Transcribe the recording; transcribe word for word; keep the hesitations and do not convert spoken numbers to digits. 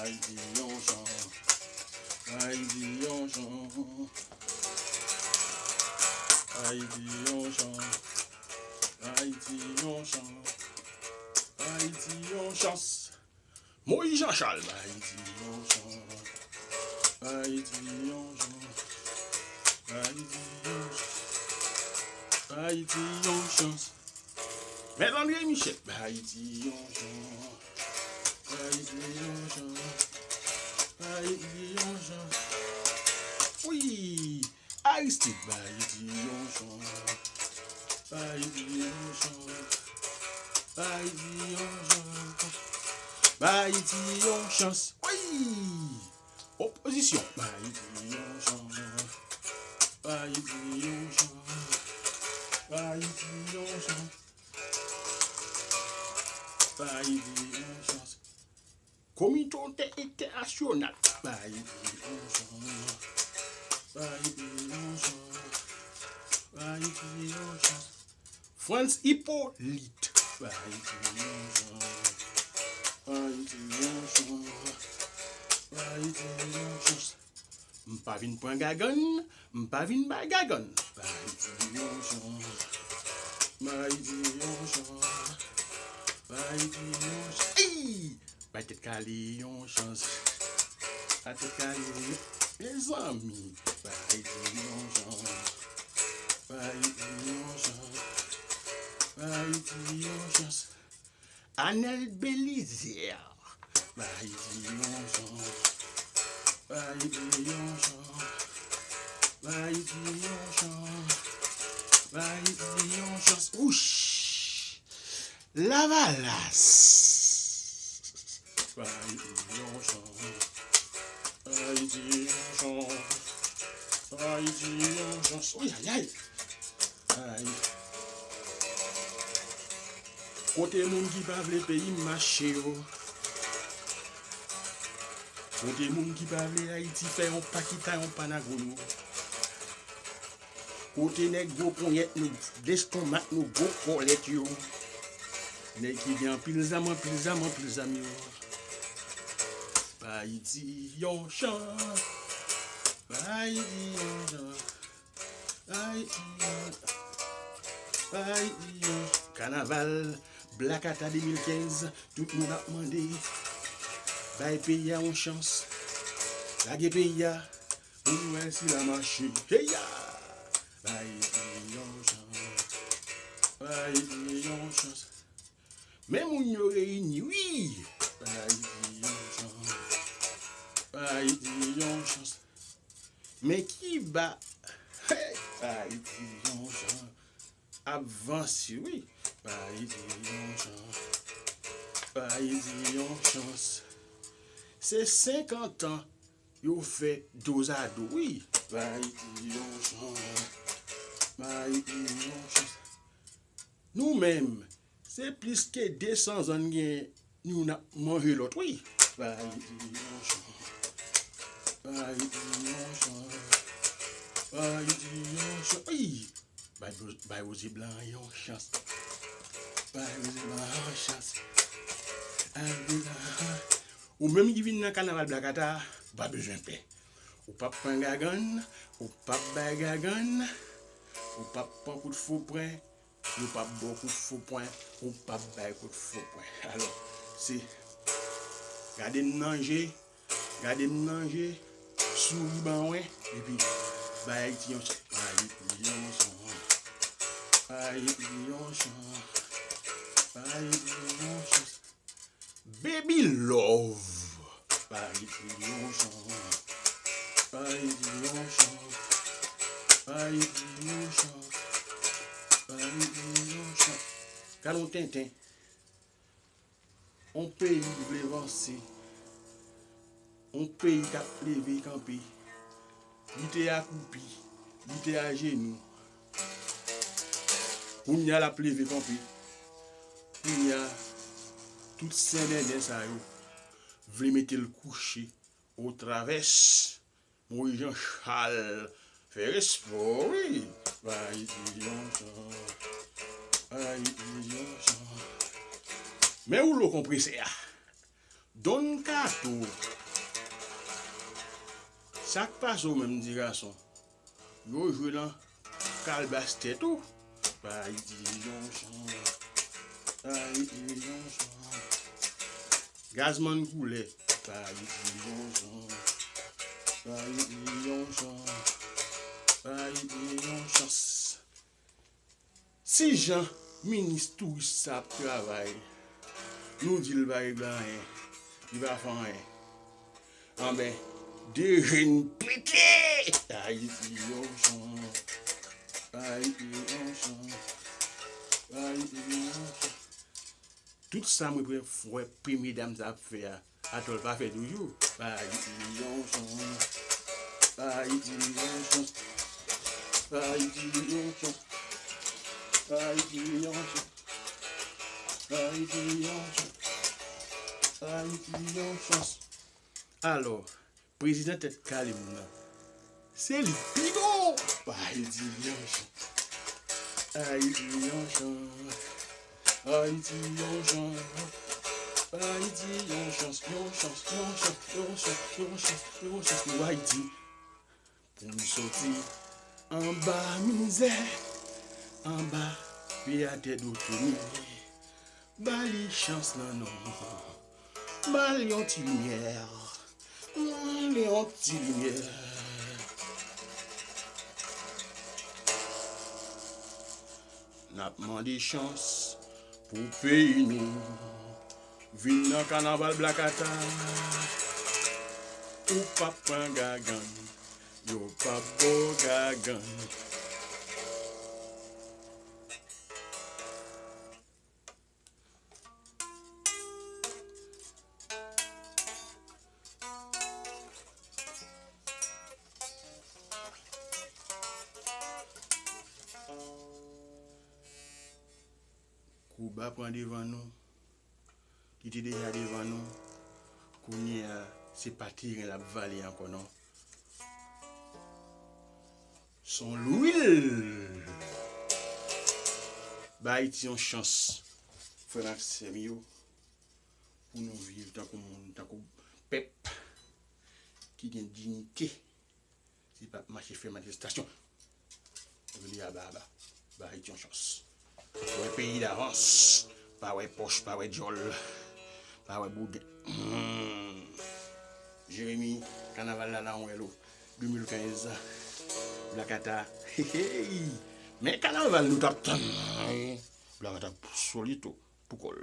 Ayiti yon chans. Ayiti yon chans. Ayiti yon chans. Ayiti yon chans. Ayiti yon chans. Moyiz Jan Chal. Ayiti yon chans. Ayiti yon chans. Ayiti yon chans. Ayiti yon chans. Mèt André Michel. Ayiti yon chans. Ayiti yon chans. Ayiti yon chans. Wi. Aristide. Ayiti yon chans. Ayiti yon chans. Ayiti yon chans. Ayiti yon chans. Wi. Opozisyon. Ayiti yon chans. Ayiti yon chans. Ayiti yon chans. Ayiti yon chans. Kominote entènasyonal. Ayiti yon chans. Ayiti yon chans. Ayiti yon chans. Frantz Hyppolite. Ayiti yon chans. Ayiti yon chans. Ayiti yon chans. M pa vin pran gagann, m pa vin bay gagann. Ayiti yon chans. Ayiti yon chans. Ayiti yon chans. Ey! Bay Tèt Kale yon chans. Bay Tèt Kale yon, mezanmi. Bay Ayiti yon chans. Bay Ayiti yon chans. Bay Ayiti yon chans. Anèl Belizaire. Bay Ayiti yon chans. Bay Ayiti yon chans. Bay Ayiti yon chans. Bay Ayiti yon chans. Wouch! Lavalas. Bay Ayiti yon chans. Bay Ayiti yon chans. Bay Ayiti yon chans. Oy, ay, ay. Ay. Kote moun ki pa vle peyi m mache yo? Kote moun ki pa vle Ayiti fè yon pa kita, yon pa nago yo? Kote nèg gwo ponyèt, nou lestonmak, nou gwo kòlèt yo? Nèg ki gen anpil zam, anpil zam, anpil zam yo? Bay Ayiti yon chans. Bay Ayiti yon chans. Bay Ayiti yon, bay Ayiti yon. Kanaval Black Ata de mil kenz, tout moun ap mande. Bay peyi a yon chans. Lage peyi a. Pou nou wè si l a mache. Hey ya! Bay Ayiti yon chans. Bay Ayiti yon chans. Men moun yo reyini, wi! Bay Ayiti yon chans. Bay Ayiti yon chans. Men Kiba, hey! Bay Ayiti yon chans. Ap vanse, wi. Bay Ayiti yon chans. Bay Ayiti yon chans. Se senkant an yo fè dozado, wi. Bay Ayiti yon chans. Bay Ayiti yon chans. Nou menm, se plis ke de san zan n gen, youn ap manje lòt, wi. Bay Ayiti yon chans. Bay Ayiti yon chans. Bay Ayiti yon chans. Wi. Bay, bay Roze Blan yon chans. Bay Roze Blan yon chans. Ay, Roze Blan. Ou menm ki vin nan kanaval Black Ata, ou pa bezwen pè. Ou p ap pran gagann, ou p ap bay gagann, ou p ap pran kout fo pwen, yo p ap ba w kout fo pwen, ou p ap bay kout fo pwen. Alò, se gade m nan je, gade m nan je, souri ban mwen, epi bay Ayiti yon chans. Bay Ayiti yon chans. Bay Ayiti yon chans. Bay Ayiti yon chans. Baby Love. Bay Ayiti yon chans. Bay Ayiti yon chans. Bay Ayiti yon chans. Bay Ayiti yon chans. Gade yon tenten. On peyi ki vle vanse. On peyi k ap leve kanpe. Li te akoupi, li te ajenou. Kounye a l ap leve kanpe. Kounye a, tout sendenden sa yo vle mete l kouche. Otravès, Moyiz Jan Chal fè espò, wi. Bay Ayiti yon chans. Bay Ayiti yon chans. Men woulo konpresè a. Don Kato. Sa k pase w menm ti gason? Yo jwe nan kalbas tèt ou. Pa Ayiti yon chan. Pa Ayiti yon chan. Gazman koulè. Pa Ayiti yon chan. Pa Ayiti yon chan. Pa Ayiti yon chans. Si jan minis touris sa ap travay, nou di l pa regle anyen, li pa fè anyen. Anben, de je n pete! Ayiti yon chan, Ayiti yon chan, Ayiti yon chan. Tout sa mwen wè premye dam sa ap fè a, atò l pa fè toujou. Ayiti yon chan, Ayiti yon chan, Ayiti yon chan, Ayiti yon chan, Ayiti yon chan, Ayiti yon chans. Alò, prezidan tèt kale m nan, se li k pi bon! Ayiti yon chan, Ayiti yon chan, Ayiti yon chan, Ayiti yon chans, yon chans, yon chans, yon chans, yon chans, yon chans pou Ayiti. Pou m soti anba mizè, anba pye atè do tou mi. Ba li chans nan non. Ba l yon ti limyè. Ba l yon ti limyè. N ap mande chans pou peyi nou. Vin nan kanaval Blakata. Ou p ap pran gagann. Yo p ap ba w gagann. Kouba pran devan nou, ki te deja devan nou. Kounye a, se pa teren l ap vale ankò non. S on lwil. Ba Ayiti yon chans, frè m ak sè m yo, pou nou viv tankou moun, tankou pèp ki gen diyite. Se pa mache fè manifestasyon. Rele aba aba. Ba Ayiti yon chans. Wè peyi davans. Pa wè pòch, pa wè djòl. Pa wè bouden. Hmm. Jeremi, kanaval la nan wèl ou. De mil kenz. Blakata. Hey, hey. Men kanaval nou t ap tann. Blakata solito pou kòl.